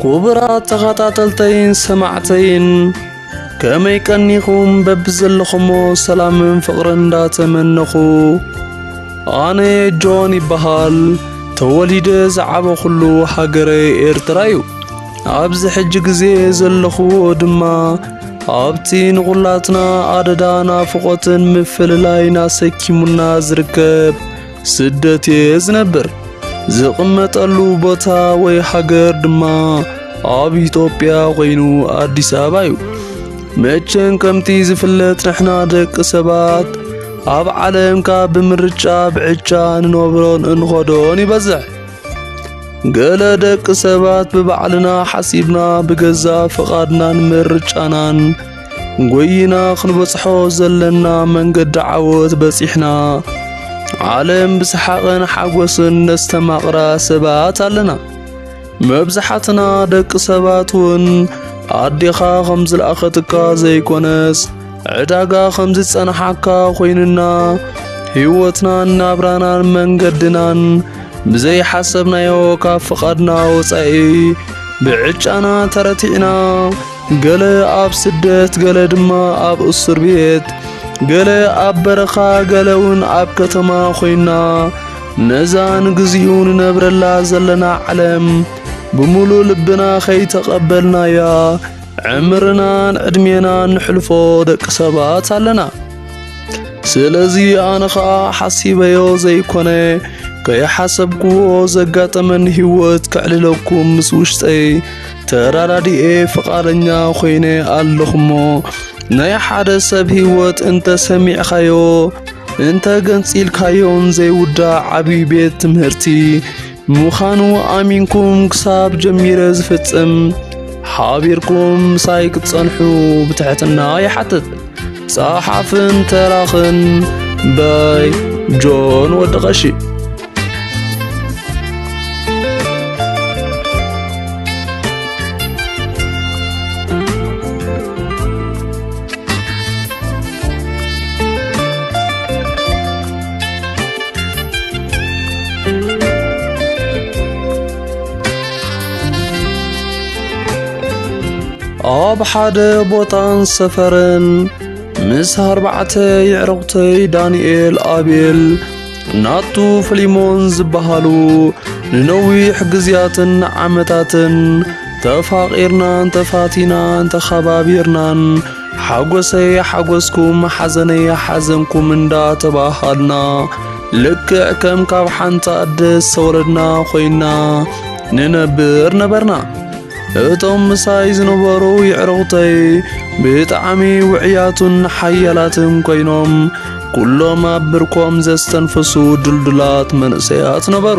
ክቡራት ተኸታተልተይን ሰማዕተይን፣ ከመይ ቀኒኹም? በብዘለኹሞ ሰላምን ፍቕርን እንዳተመነኹ፣ ኣነ ጆን ይበሃል። ተወሊደ ዝዓበኹሉ ሃገረይ ኤርትራ እዩ። ኣብዚ ሕጂ ግዜ ዘለኹዎ ድማ ኣብቲ ንኹላትና ኣደዳ ናፍቖትን ምፍልላይን ኣሰኪሙና ዝርከብ ስደት እየ ዝነብር። ዝቕመጠሉ ቦታ ወይ ሃገር ድማ ኣብ ኢትዮጵያ ኮይኑ ኣዲስ ኣበባ እዩ። መቸም ከምቲ ዝፍለጥ ንሕና ደቂ ሰባት ኣብ ዓለም ካብ ብምርጫ ብዕጫ ንነብሮን እንኸዶን ይበዝሕ። ገለ ደቂ ሰባት ብባዕልና ሓሲብና ብገዛ ፍቓድናን ምርጫናን ጎይና ክንበጽሖ ዘለና መንገዲ ዓወት በጺሕና ዓለም ብሰሓቕን ሓጎስን ነስተማቕራ ሰባት ኣለና። መብዝሓትና ደቂ ሰባት እውን ኣዴኻ ከም ዝለኣኸትካ ዘይኮነስ ዕዳጋ ከም ዝጸንሓካ ኮይንና ህይወትናን ናብራናን መንገድናን ብዘይሓሰብናዮ ካብ ፍቓድና ወጻኢ ብዕጫና ተረቲዕና፣ ገለ ኣብ ስደት፣ ገለ ድማ ኣብ እስር ቤት፣ ገለ ኣብ በረኻ፣ ገለ እውን ኣብ ከተማ ኮይና፣ ነዛ ንግዚኡ ንነብረላ ዘለና ዓለም ብምሉእ ልብና ከይተቐበልናያ፣ ዕምርናን ዕድሜናን ንሕልፎ ደቂ ሰባት ኣለና። ስለዚ ኣነ ኸኣ ሓሲበዮ ዘይኮነ፣ ከይሓሰብክዎ ዘጋጠመኒ ህይወት ከዕልለኩም ምስ ውሽጠይ ተራዳዲኤ ፍቓደኛ ኮይነ ኣለኹሞ፣ ናይ ሓደ ሰብ ህይወት እንተ ሰሚዕካዮ፣ እንተ ገንጺልካዮን ዘይውዳእ ዓብዪ ቤት ትምህርቲ ምዃኑ ኣሚንኩም ክሳብ ጀሚረ ዝፍጽም ሓቢርኩም ምሳይ ክትጸንሑ ብትሕትና ይሓትት። ጸሓፍን ተራኽን by ጆን ወዲ ቀሺ። ኣብ ሓደ ቦታን ሰፈርን ምስ ኣርባዕተ የዕሩኽተይ ዳንኤል፣ ኣቤል፣ ናቱ፣ ፍሊሞን ዝበሃሉ ንነዊሕ ግዜያትን ዓመታትን ተፋቒርናን ተፋቲናን ተኸባቢርናን፣ ሓጎሰይ ሓጎስኩም፣ ሓዘነይ ሓዘንኩም እንዳተባሃልና፣ ልክዕ ከም ካብ ሓንቲ ኣደ ዝተወለድና ኮይንና ንነብር ነበርና። እቶም ምሳይ ዝነበሩ የዕሩኽተይ ብጣዕሚ ውዕያቱን ሓያላትን ኮይኖም፣ ኩሎም ኣብ ብርኮም ዘስተንፍሱ ድልዱላት መንእሰያት ነበሩ።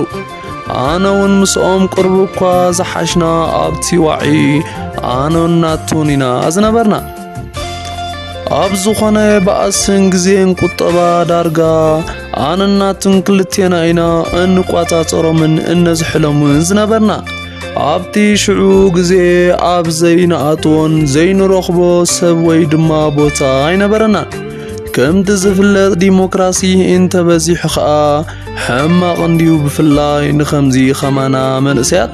ኣነ እውን ምስኦም ቅርብ እኳ ዝሓሽና፣ ኣብቲ ዋዒ ኣነን ናቱን ኢና ዝነበርና። ኣብ ዝኾነ ባእስን ግዜን ቁጠባ ዳርጋ ኣነን ናቱን ክልቴና ኢና እንቋጻጸሮምን እነዝሕሎምን ዝነበርና። ኣብቲ ሽዑ ግዜ ኣብ ዘይንኣትዎን ዘይንረኽቦ ሰብ ወይ ድማ ቦታ ኣይነበረናን። ከምቲ ዝፍለጥ ዲሞክራሲ እንተበዚሑ ኸኣ ሕማቕ እንድዩ፣ ብፍላይ ንኸምዚ ኸማና መንእሰያት።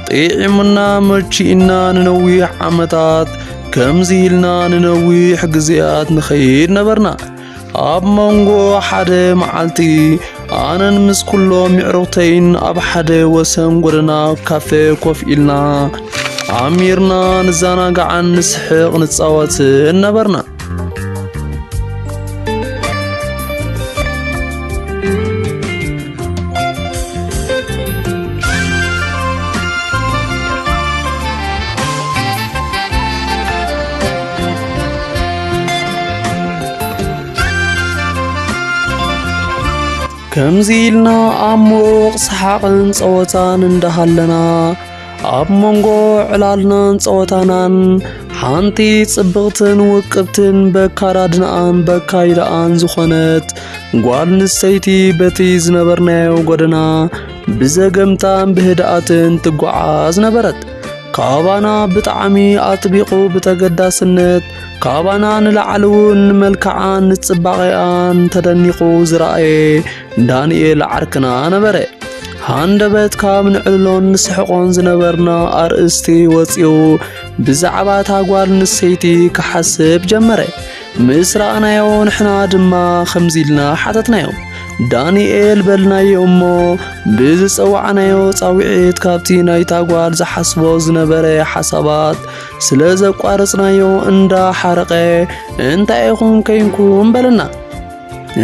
ጥዒሙና መቺእና ንነዊሕ ዓመታት ከምዚ ኢልና ንነዊሕ ግዜያት ንኸይድ ነበርና። ኣብ መንጎ ሓደ መዓልቲ ኣነን ምስ ኩሎም የዕሩኽተይን ኣብ ሓደ ወሰን ጎደና ካፌ ኮፍ ኢልና ዓሚርና ንዘናጋዕን ንስሕቕ ንጻወትን ነበርና። ከምዚ ኢልና ኣብ ምዉቕ ሰሓቕን ጸወታን እንዳሃለና፣ ኣብ መንጎ ዕላልናን ጸወታናን ሓንቲ ጽብቕትን ውቅብትን በካዳድንኣን በካይዳኣን ዝኾነት ጓል ኣንስተይቲ በቲ ዝነበርናዮ ጎደና ብዘገምታን ብህድኣትን ትጓዓዝ ነበረት። ካባና ብጣዕሚ ኣጥቢቑ ብተገዳስነት፣ ካባና ንላዕሊ እውን ንመልክዓን ንጽባቐኣን ተደኒቑ ዝረኣየ ዳንኤል ዓርክና ነበረ። ሃንደበት ካብ ንዕልሎን ንስሕቆን ዝነበርና ኣርእስቲ ወጺኡ ብዛዕባ እታ ጓል ንሰይቲ ክሓስብ ጀመረ። ምስ ረኣናዮ ንሕና ድማ ከምዚ ኢልና ሓተትናዮ። ዳንኤል በልናዮ እሞ ብዝጸዋዕናዮ ጻውዒት ካብቲ ናይታ ጓል ዝሓስቦ ዝነበረ ሓሳባት ስለ ዘቋረጽናዮ እንዳ ሓረቐ እንታይ ኢኹም ከይንኩም በለና።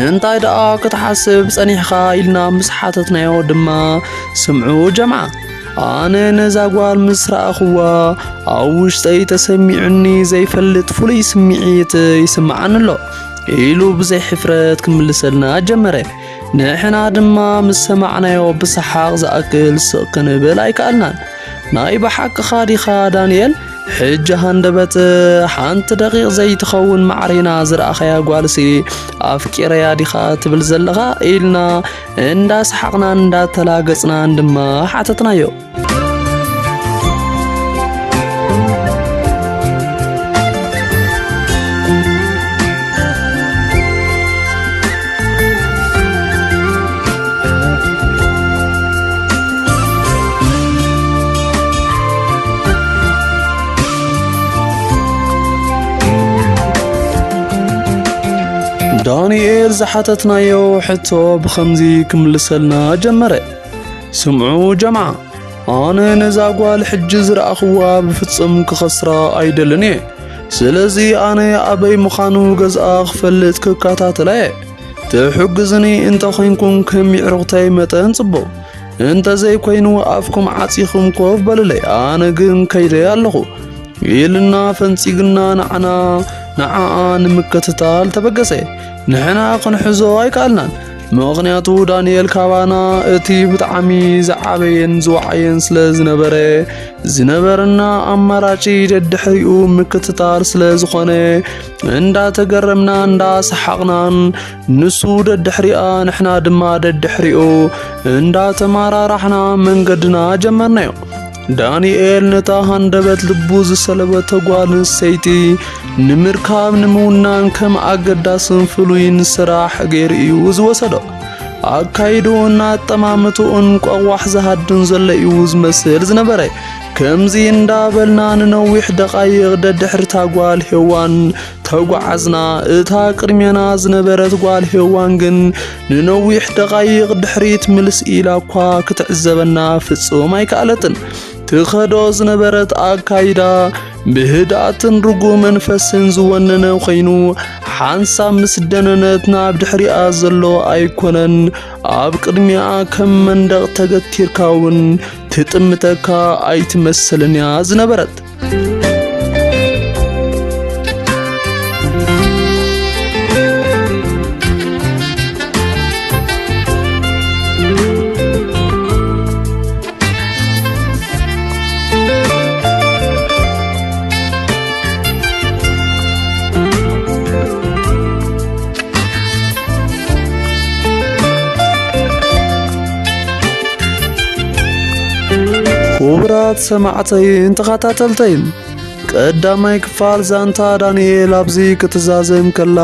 እንታይ ደኣ ክትሓስብ ጸኒሕኻ ኢልና ምስ ሓተትናዮ ድማ ስምዑ ጀምዓ ኣነ ነዛ ጓል ምስ ረኣኽዋ ኣብ ውሽጠይ ተሰሚዑኒ ዘይፈልጥ ፍሉይ ስምዒት ይስምዓኒ ኣሎ ኢሉ ብዘይ ሕፍረት ክምልሰልና ጀመረ። ንሕና ድማ ምስ ሰማዕናዮ ብሰሓቕ ዝኣክል ስቕ ክንብል ኣይከኣልናን። ናይ ብሓቅኻ ዲኻ ዳንኤል? ሕጂ ሃንደበት ሓንቲ ደቂቕ ዘይትኸውን ማዕሬና ዝረኣኸያ ጓልሲ ኣፍቂረያ ዲኻ ትብል ዘለኻ? ኢልና እንዳሰሓቕናን እንዳተላገጽናን ድማ ሓተትናዮ። ዳንኤል ዝሓተትናዮ ሕቶ ብኸምዚ ክምልሰልና ጀመረ። ስምዑ ጀምዓ፣ ኣነ ነዛ ጓል ሕጂ ዝረኣኽዋ ብፍጹም ክኸስራ ኣይደልን እየ። ስለዚ ኣነ ኣበይ ምዃኑ ገዝኣ ክፈልጥ ክከታተላ እየ። ትሕግዝኒ እንተ ኾይንኩም ከም ይዕሩኽተይ መጠን ጽቡቕ። እንተ ዘይኮይኑ ኣፍኩም ዓጺኹም ኮፍ በሉለይ፣ ኣነ ግን ከይደ ኣለኹ። ኢልና ፈንጺግና ንዓና ንዓኣ ንምክትታል ተበገሰ። ንሕና ክንሕዞ ኣይከኣልናን። ምኽንያቱ ዳንኤል ካባና እቲ ብጣዕሚ ዝዓበየን ዝወዓየን ስለ ዝነበረ፣ ዝነበረና ኣማራጺ ደድሕሪኡ ምክትታል ስለ ዝኾነ፣ እንዳተገረምና እንዳሰሓቕናን ንሱ ደድሕሪኣ ንሕና ድማ ደድሕሪኡ እንዳተመራራሕና መንገድና ጀመርናዮ። ዳንኤል ነታ ሃንደበት ልቡ ዝሰለበቶ ጓል ኣንስተይቲ ንምርካብ ንምውናን ከም ኣገዳስን ፍሉይን ስራሕ ገይሩ እዩ ዝወሰዶ። ኣካይድኡን ኣጠማምትኡን ቆቕዋሕ ዝሃድን ዘሎ እዩ ዝመስል ዝነበረ። ከምዚ እንዳበልና ንነዊሕ ደቓይቕ ደድሕርታ ጓል ሄዋን ተጓዓዝና። እታ ቅድሜና ዝነበረት ጓል ሄዋን ግን ንነዊሕ ደቓይቕ ድሕሪት ምልስ ኢላ እኳ ክትዕዘበና ፍጹም ኣይከኣለትን። ትኸዶ ዝነበረት ኣካይዳ ብህድኣትን ርጉእ መንፈስን ዝወነነ ኮይኑ፣ ሓንሳብ ምስ ደነነት ናብ ድሕሪኣ ዘሎ ኣይኮነን ኣብ ቅድሚኣ ከም መንደቕ ተገቲርካ እውን ትጥምተካ ኣይትመስልን እያ ዝነበረት። ክቡራት ሰማዕተይን ተኸታተልተይን፣ ቀዳማይ ክፋል ዛንታ ዳንኤል ኣብዚ ክትዛዘም ከላ፣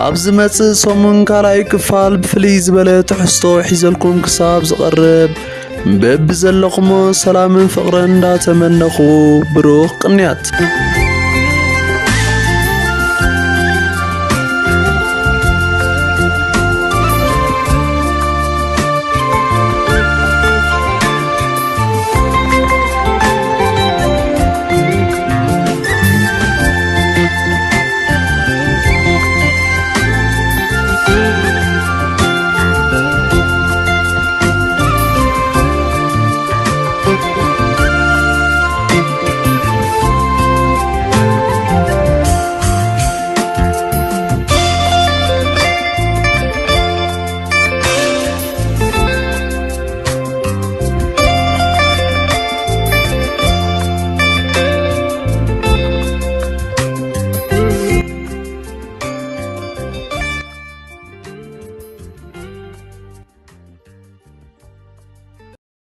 ኣብ ዝመጽእ ሰሙን ካልኣይ ክፋል ብፍልይ ዝበለ ትሕዝቶ ሒዘልኩም ክሳብ ዝቐርብ፣ በብዘለኹሞ ሰላምን ፍቕርን እንዳተመነኹ፣ ብሩኽ ቅንያት።